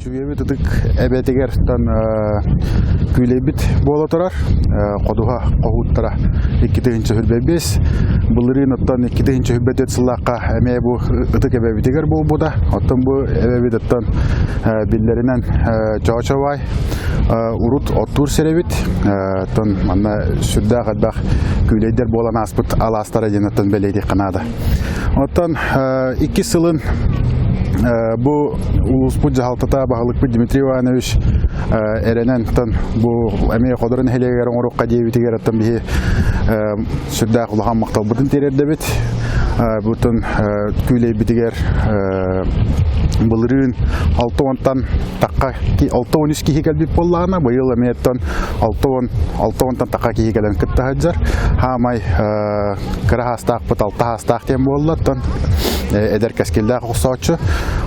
Чүүйэбит ытык эбэтигэр күүлэйбит буола турар. Ходуһа хоһууттара 2 5. Былырыын оттон 2024 сыллаахха эмиэ бу ытык эбэбитигэр буолбута. Оттон бу эбэбит оттон биллэринэн Чоочобай урут оттуур сирэбит. Оттон манна сүрдээх элбэх күүлэйдэр буолан ааспыт алаастара диэн оттон бэлиэтиэххэ наада. Оттон иккис сылын бу улууспут дьаһалтата баһылыкпыт Дмитрий Иванович эрэнэн тон бу эмиэ Ходоро нэһилиэгэр оҥоруохха диэбитигэр оттон биһи сүрдээх улахан махталбытын тириэрдэбит. Бутун күүлэйбитигэр былырыын 60-тан тахха 63 киһи кэлбит буоллаҕына, быйыл эмиэ оттон 60 60-тан тахха киһи кэлэн кытта сылдьар. Хаамай кыра хаастаахпыт алта хаастаах диэн буолла, оттон эдэр кэскиллээх охсооччу.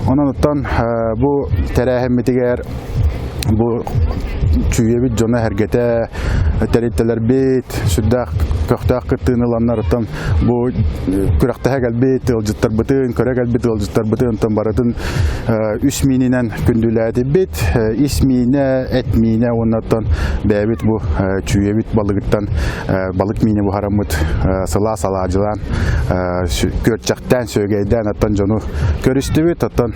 Онон оттон бу тэрээһиммитигэр бу чүүйэбит дьоно эргэтэ тэрилтэлэрбит сүрдээх көхтөөх кыттыыны ыланнар оттон бу күрэхтэһэ кэлбит ыалдьыттарбытын, көрө кэлбит ыалдьыттарбытын оттон барытын үс миининэн күндүлээтибит. Ис миинэ, эт миинэ уонна оттон бэйэбит бу чүүйэбит балыгыттан балык миини буһараммыт сылаас алаадьылаан күөрчэхтээн, сүөгэйдээн оттон дьону көрүстүбүт. Оттон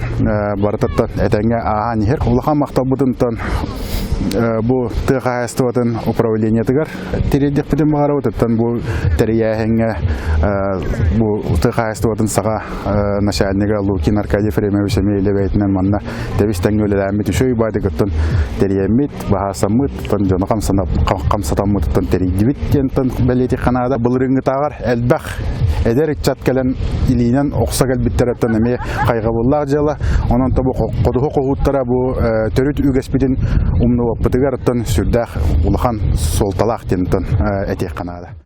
барытыттан этэҥҥэ ааһан иһэр. Улахан махталбытын бу тыа хаһаайыстыбатын управлениетыгар тириэрдиэхпитин баҕарабыт. Оттон бу тэрийээһиҥҥэ бу тыа хаһаайыстыбатын саҕа начальнига Лукин Аркадий Ефремович эмиэ илэ бэйэтинэн манна тэбис тэҥҥэ үлэлээммит үчүгэй баайдык оттон тэрийэммит, баһаасаммыт, оттон дьону хамсатаммытыттан тэрийдибит диэн бэлиэтиэххэ наада. Былырыыҥҥытааҕар элбэх эдэр ыччат кэлэн илиинэн охсо кэлбиттэриттэн эмиэ хайҕабыллаах дьыала. Онон тобу ходуһу хоһууттара бу төрүт үгэспитин умнубаппытыгар оттон сүрдээх улахан суолталаах диэн этиэххэ наада.